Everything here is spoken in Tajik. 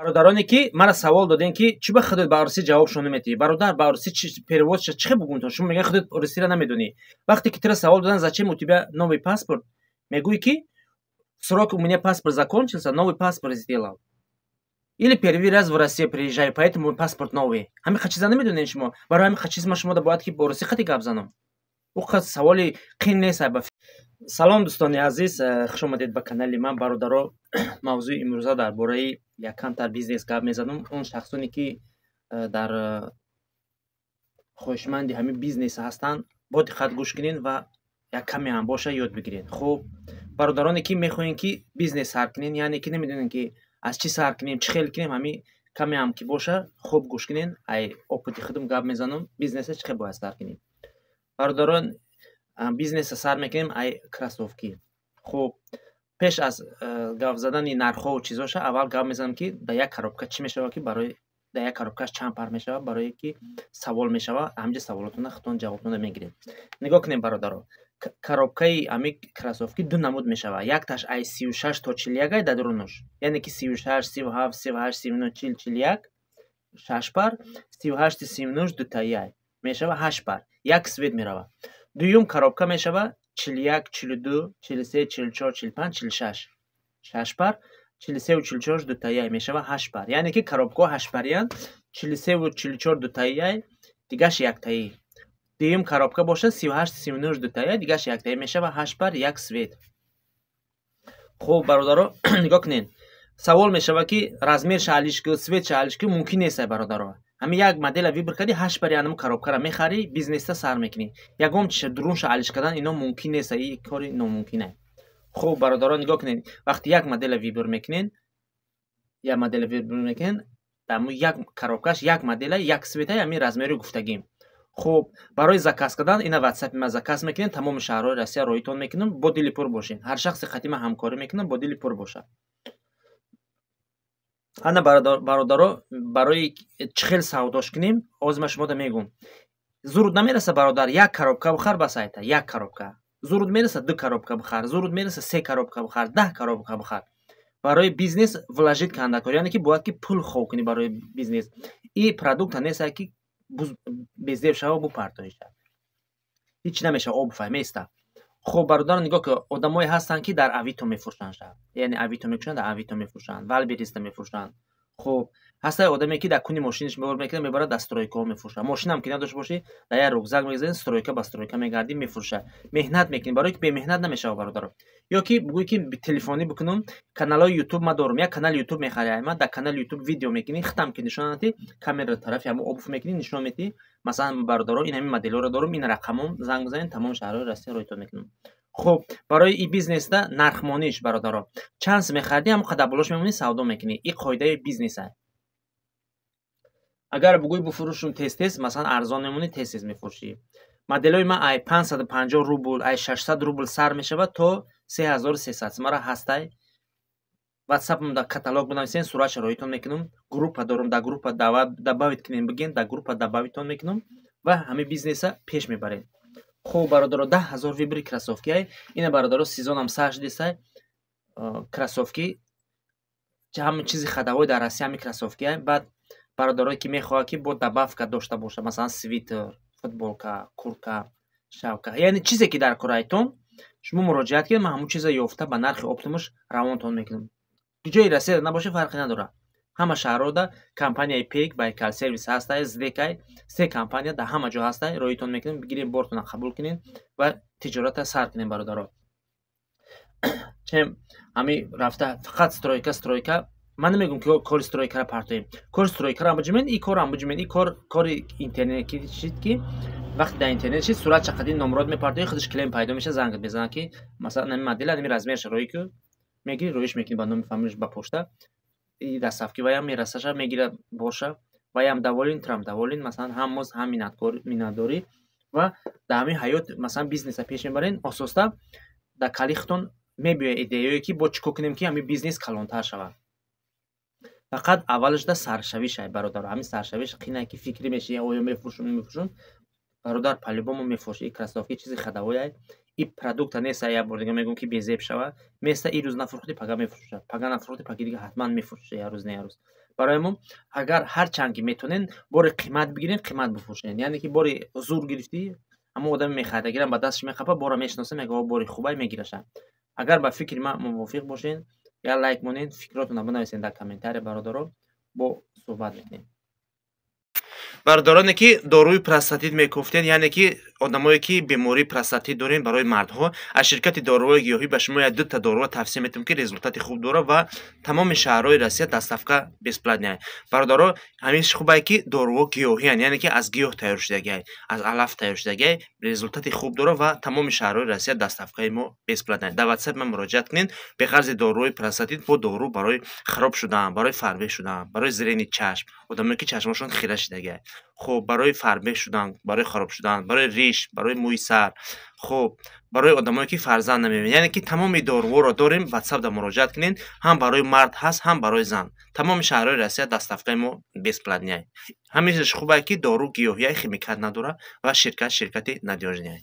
Бародароне, ки мара савол додем, ки чӣ ба худот ба русӣ ҷавобшон наметиҳӣ. Бародар, ба русӣ перевод ша чӣ бугумтон? Шумо мегӯяд, худот русиро намедонӣ. Вақте ки тура савол додан: «Зачем у тебя новый паспорт?» — мегӯӣ, ки срок у меня паспорт закончился, новый паспорт сделал. Или первый раз в Россию приезжаю, поэтому паспорт новый. Ҳамин чиза намедонед шумо. Барои ҳамин чиз ма шумо бояд ки бо русӣ хати гап занам. Ӯ қад саволи қин нест. Салом, дӯстони азиз, хуш омадед ба канали ман. Бародаро, мавзӯи имрӯза дар бораи як камтар бизнес гап мезанам. Он шахсоне, ки дар хоҳишманди ҳамин бизнес ҳастанд, бо диққат гӯш кунед ва як каме ҳам боша ёд бигиред. Хуб, бародароне, ки мехоҳем, ки бизнес сар кунед, яъне ки намедонем, ки аз чӣ сар кунем, чӣ хел кунем, ҳамин каме ҳам ки боша, хуб гӯш кунед. Ай опыт и худам гап мезанам, бизнеса чӣ хел бояд сар кунем. Бародарон, бизнеса сар мекунем ай кроссовки. Хуб, пеш аз гап задани нархҳову чизоша, аввал гап мезанам, ки дар як коробка чӣ мешавад, ки барои дар як коробкаш чанд пар мешавад, барое ки савол мешавад. Ҳамҷа саволотона худтон ҷавобтона мегиред. Нигоҳ кунем, бародаро, коробкаи ҳами кроссовки ду намуд мешавад. Якташ ай 36 то 41 ай дар дурунуш, яъне ки 36, 37, 38, 39, 40, 41, шаш пар, 38-ти 39 дутаи ай мешава, ҳашт пар, як цвет меравад. Дуюм коробка мешава 41, 42, 43, 44, 45, 46, шаш пар, 43-ву 44 дутаи ай мешава, ҳашт пар. Яъне ки коробкаҳо ҳаштпариянд: 43-ву 44 дутаи ай, дигаш яктаӣ. Дуюм коробка бошад, 38, 39 дутаи, дигаш яктаӣ, мешава ҳашт пар, як цвет. Хуб, бародаро, нигоҳ кунед, савол мешава, ки размер ша алиш ку, цвет ша алиш ку. Мумкин нест, бародаро. Ҳамин як модела выбор кардӣ, ҳашт пари анам коробкара мехарӣ, бизнеста сар мекунӣ. Ягон чиша дурунша алиш кардан ино мумкин нест, и кори номумкин. Хуб, бародаро, нигоҳ кунед, вақте як модела выбор мекунед, як модела выбор мекунед, як коробкаш як модела, як цвета, ҳамин размери гуфтагим. Хуб, барои заказ кардан ина ватсапи ма заказ мекунед, тамоми шаҳрҳои Россия роитон мекунам. Бо дили пур бошед, ҳар шахсе қати ман ҳамкорӣ мекунам, бо дили пур бошад. Ана, бародаро, барои чӣ хел савдош кунем, ҳозир ман шумода мегӯм. Зуруд намераса, бародар, як коробка бихар, ба сайта як коробка зуруд мераса, ду коробка бихар, зуруд мераса, се коробка бихар, 10 коробка бихар. Барои бизнес вложить кандакор, яъне ки бояд ки пул хов кунӣ барои бизнес. И продукта неста, ки безеб шава, бупартоиша, ҳеҷ намешава, обуфай места. Хуб, бародар, нигоҳ ки одамое ҳастанд, ки дар Авито мефурӯшанд, яъне Авито мекушанд, дар Авито мефурӯшанд, Вайлдберриста мефурӯшанд. Хуб, ҳастае одаме, ки дар куни мошинаш бор мекунад, мебарад, дар стройкаҳо мефурӯшад. Мошинам ки надошта бошӣ, дар як рюкзак мегузарӣ, стройка ба стройка мегардӣ, мефурӯшад. Меҳнат мекунӣ, барое ки бемеҳнат намешавад, бародаро. Ё ки бигӯӣ, ки телефонӣ бикунам, каналҳои Ютуб ма дорам, як канали Ютуб мехарӣ, ма дар канали Ютуб видео мекунӣ, хитам ки нишон надиҳӣ, камераро тарафи ҳамон обув мекунӣ, нишон медиҳӣ. Масалан, бародаро, ин ҳамин моделҳоро дорам, ин рақамом, занг бизанед, тамоми шаҳрҳои Россия роитон мекунам. Хуб, барои и бизнеста нархмониш, бародаро, чанд мехардӣ, ҳамон қадар болош мемонӣ, савдо мекунӣ. И қоидаи бизнеса. Агар бугӯй бифурӯшум тез тез, масалан, арзон мемонӣ, тез тез мефурӯшӣ. Моделҳои ман ай 550 рубл, ай 600 рубл сар мешавад то 3300. Мара ҳастай ватсапам, дар каталог бинависен, суратша роитон мекунам. Группа дорам, дар группа добавить кунем, бигем, дар группа добавить тон мекунам ва ҳамин бизнеса пеш мебарем. Хуб, бародаро, 10 000 выбори кроссовки ай. Ина, бародаро, сезонам сар шудисай, кроссовки ҳама чизи ходовой дар Россия ҳами кроссовки ай. Баъд бародарое, ки мехоҳад, ки бо добавка дошта бошад, масалан, свитер, футболка, куртка, шапка, яъне чизе, ки дар кораайтон, шумо муроҷиат кунед, ман ҳамун чиза ёфта, ба нархи оптом аш равонтон мекунам. Ҷои Россия набошад, фарқе надорад, ҳама шаҳрҳода компанияи Пейк, Байкал Сервис ҳастай, СДЭКай, се компания дар ҳама ҷо ҳастай. Роитон мекунем, бигирем, бортона қабул кунем ва тиҷората сар кунем, бародаро. Чем ҳами рафта фақат стройка, стройка. Ман намегӯм, ки кори стройкара партоем, кори стройкара биҷумед, и корам биҷумед. И кор кори интернет шид, ки вақте дар интернет шид, сурат чақади номрод мепартои, худаш клиент пайдо мешавад, занг мезанад, ки масалан, ами модела, ами размерша роӣ ку, мегири, роиш мекунӣ ба номи фамилиш ба пошта и доставки, ваям мерасаша, мегира боша, ваям доволен, турам доволен. Масалан, ҳам моз, ҳам миннатдорӣ. Ва дар ҳамин ҳаёт, масалан, бизнеса пеш мебарен, ососта дар калихтон мебиёяд идеяое, ки бо чӣ кор кунем, ки ҳамин бизнес калонтар шавад. Фақат аввалашда саршавишай, бародар, ҳамин саршавиш қинае, ки фикрӣ меши: оё мефурӯшум, намефурӯшум? Бародар, по-любому мефурӯши. И кроссовки чизи ходовой ай, и продукта неста, як бор дига мегӯм, ки безеб шава, места. И рӯз нафурӯхтӣ, пага мефурӯша, пага нафурӯхтӣ, паги дига ҳатман мефурӯша, як рӯз не як рӯз. Барои мо агар ҳарчанд ки метонен, бори қимат бигирен, қимат бифурӯшен. Яъне ки бори зур гирифтӣ, ҳамон одаме мехарад, гирам ба дасташ мехапа, бора мешиноса, мега, бори хубай, мегираша. Агар ба фикри ман мувофиқ бошен, як лайк монед, фикротонро бинависед дар комментария, бародаро, бо суҳбат мекунем. Бародароне, ки доруи простатит мекуфтен, яъне ки одамое, ки бемории простатит дорем, барои мардҳо аз ширкати Доруҳои гиёҳӣ ба шумо як дута доруа тавсия метавонем, ки результати хуб дорад ва тамоми шаҳрҳои Россия доставка бесплатная. Бародаро, ҳамин хубае, ки доруҳо гиёҳиянд, яъне ки аз гиёҳ тайёр шудагиай, аз алаф тайёр шудагиай, результати хуб дорад ва тамоми шаҳрҳои Россия доставкаи мо бесплатная. Дар Ватсап ман муроҷиат кунед. Беғарзи доруҳои простатит бо дору барои хароб шудан, барои фарбеҳ шудан, барои зрение чашм, одамое, ки чашмошон хира шудагиай, хуб, барои фарбеҳ шудан, барои хароб шудан, барои риш, барои мӯи сар, хуб, барои одамое, ки фарзанд намебинанд, яъне ки тамоми доруҳоро дорем. Ватсапда муроҷиат кунед. Ҳам барои мард ҳаст, ҳам барои зан. Тамоми шаҳрҳои Россия доставкаи мо бесплатный. Ҳаминаш хубае, ки дору гиёҳияй, химикат надорад ва ширкат ширкати надёжный.